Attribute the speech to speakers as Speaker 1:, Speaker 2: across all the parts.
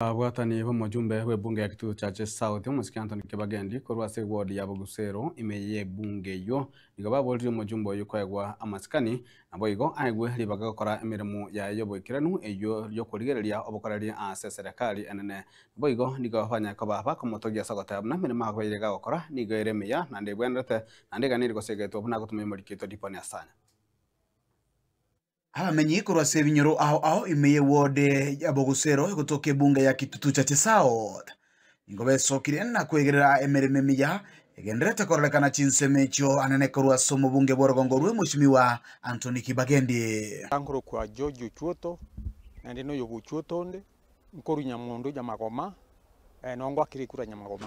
Speaker 1: Ababwatani b'omojumbe bw'ebunge ya Kitutu Chache South, omosike Anthony Kibagendi, korwa ase eward ya Bogusero ime y'ebunge eyio, nigo baboririe omojumbe oyio koegwa amasikani, naboigo aegwe ribaga gokora emeremo yaye y'oboikeranu eyio y'okorigereria obokoreri ase eserekari enene. Naboigo nigo banyare koba bakomotogia ase ogoteba buna emeremo abeire gagokora nigo ere emiya naende ebwenerete, naende eganeirie gosegetwa buna agotumia omoriki oito Diponi Asanya.
Speaker 2: Abamenyi korwa ase ebinyoro ao ao ime y'eward ya Bogusero egotoka ebunge ya Kitutu Chache South nigo besokire na kwegerera emeremo emiya egendererete kororekana chinsemo echio anene korwa ase omobunge bw'orogongo rwe Mweshimiwa Anthony Kibagendi.
Speaker 3: Nkorokwa George Ochuoto, naende noyo bwa Ochuoto onde, nkorwa Nyamondo Nyamagoma, nonye ngoakire ekura Nyamagoma.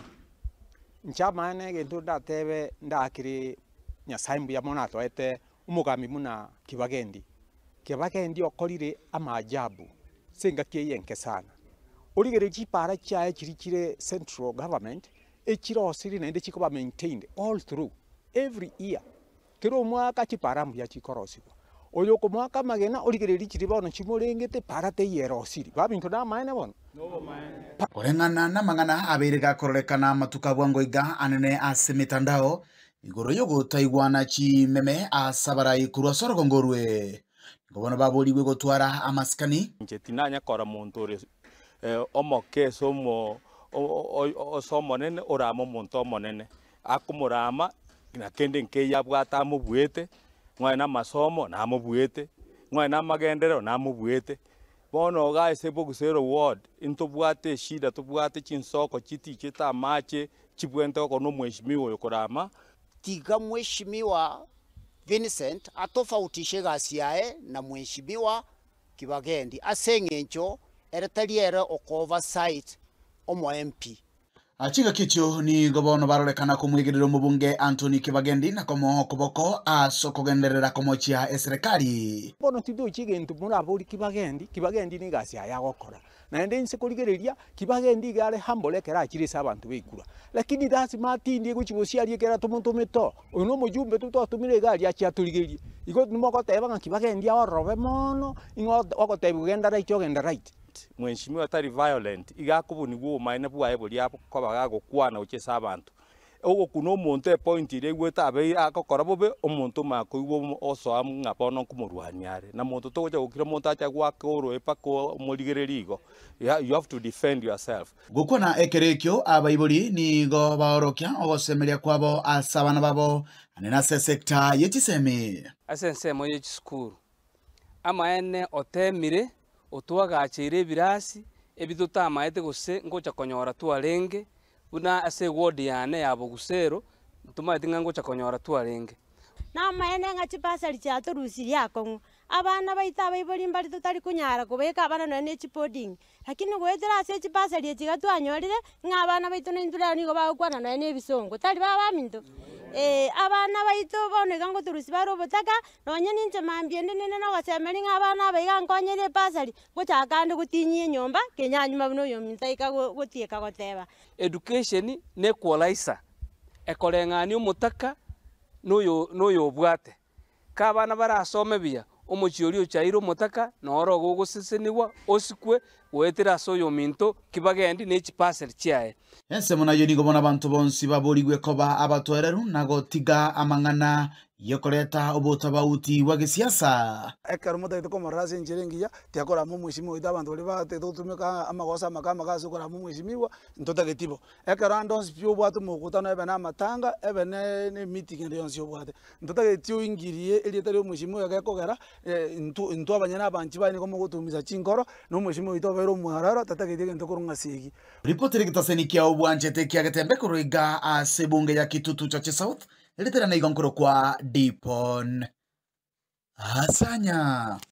Speaker 3: Inche amaene egento ndatebe ndaakire Nyasaye mbuya mono atoete Omogambi buna Kibagendi. Kibagendi okorire amaajabu ase engaki eye enke sana. Origererie chipaara chiaye chiria chire central government, echirosire naende chikoba maintained all through, every year. Kera omwaka chipaara mbuya chikorosiwa. Oyo okomoaka amagena origererie chiria bono chimorengete paara teiyo erosiri. Baminto namaene bono?
Speaker 2: Koreng'ana namang'ana abeire gakororekana amatuko a bwango iga anene ase emetandao, Igoro y'ogotaigwana chimeme ase abarai korwa ase orogongo orwe, nigo bono baborigwe gotwara amasikani.
Speaker 4: Inche tinanya korora monto ore omoke ase ase omonene orame omonto omonene, akomorama na kende nkeiyo abwate amobuete, nonya na amasomo namobuete, nonya na amagenderero namobuete. Bono iga ase Bogusero ward, intobwate eshida tobwate chinsoko chitichete amache, chibwente gokora na omweshimiwa oyo korama.
Speaker 5: Tiga Mweshimiwa Vincent atofautishe egasi yaye na Mweshimiwa Kibagendi ase eng'encho ere tari ere oko-oversight omo MP.
Speaker 2: Chingaki echio nigo bono barorekana komwegerera omobunge Anthony Kibagendi na komoa okoboko ase okogenderera komochia eserekari.
Speaker 3: Bono tindochi egento moraborie Kibagendi, Kibagendi negasi yaye agokora. Naende inse korigereria, Kibagendi iga are humble ekero achire ase abanto b'ekura. Lakini lasima atindie gochia gosiaria ekero atomotomete oo. Oyo na omojumbe totwatomire iga aria achie atorigerie. Igo nimogoteba ng'a Kibagendi aororobe mono, ing'o ogotebiwa genda right ogenda right.
Speaker 4: Mheshimiwa tari violent, iga akobunigwa obomaene bwaye boria akoba gagokwana gochia ase abanto. Ogokuna omonto epoint eria aigwete abeire agokora bobe, omonto omanye koigwa osoa ng'a bono nkomorwania are. Na monto togocha gokira omonto ache agoake oroe mpaka omorigererie igo, you have to defend yourself.
Speaker 2: Gokwana ekero ekio abaibori nigo baorokia ogosemeria kwabo ase abana babo, naende nase esecta ye chisemi.
Speaker 6: Ase ensemo ye chisukuru, Amaene oteemire, otwagacheire ebirasi ebi totamaete gose ngocha konyora twarenge, buna ase eward yane ya Bogusero, ntomaeti ng'a ngocha konyora twarenge.
Speaker 7: Namaene ng'a chibasari chiatorusirie akong'u, abana baito abaibori mbare totari konyara kobeka abana nonya ne chiboding, lakini goetera ase chibasari echi iga twanyorire, ng'a abana baito naintwe rero nigo bagokwana nonya na ebisongo, tari baba baminto? Eh, abana baito bono iga ngotorusia bare obotaka, nonye ninche mambia ende ninde na ogosemeria ng'a abana aba iga nkonyere ebasari, ngochaka ande gotinyia enyomba, kenyanyuma buna oyominto aika gotieka goteba.
Speaker 6: Education ne equalizer, ekoreng'ania omotaka na oyo na oyobwate. Ka abana barasome buya, omochie oria ochaire omotaka noro ogogosesenigwa osikwe goetera ase oyominto kibagendi ne chipaseri chiaye.
Speaker 2: Ensemo nayio nigo bono abanto bonsi baborigwe koba abatoereru na gotiga amang'ana y'okoreta obotabauti bwa gesiasa.
Speaker 8: Ekero motagete komorora ase enchera engiya, tiakorama omwesimigwa oito abanto baria batagete gotumeka amagoso amake amake ase okorama omwesimigwa, ntotageti bo. Ekero ande onsi pi obwate omokutano ebe na amatanga, ebe ne emeeting ende yonsi obwate, ntotageti oingirie erieta ria omwesimigwa gekogera intwe intwe abanyene abanchi baye nigo mogotumisa chinkoro, na omwesimigwa oito obeire omwororo, tatageti egento korwa ng'a segi.
Speaker 2: Ripoti rigetaseni kia obwanchete kia Getembe korwa iga ase ebunge ya Kitutu Chache South, riterana igo nkorokwa Dipon Asanya.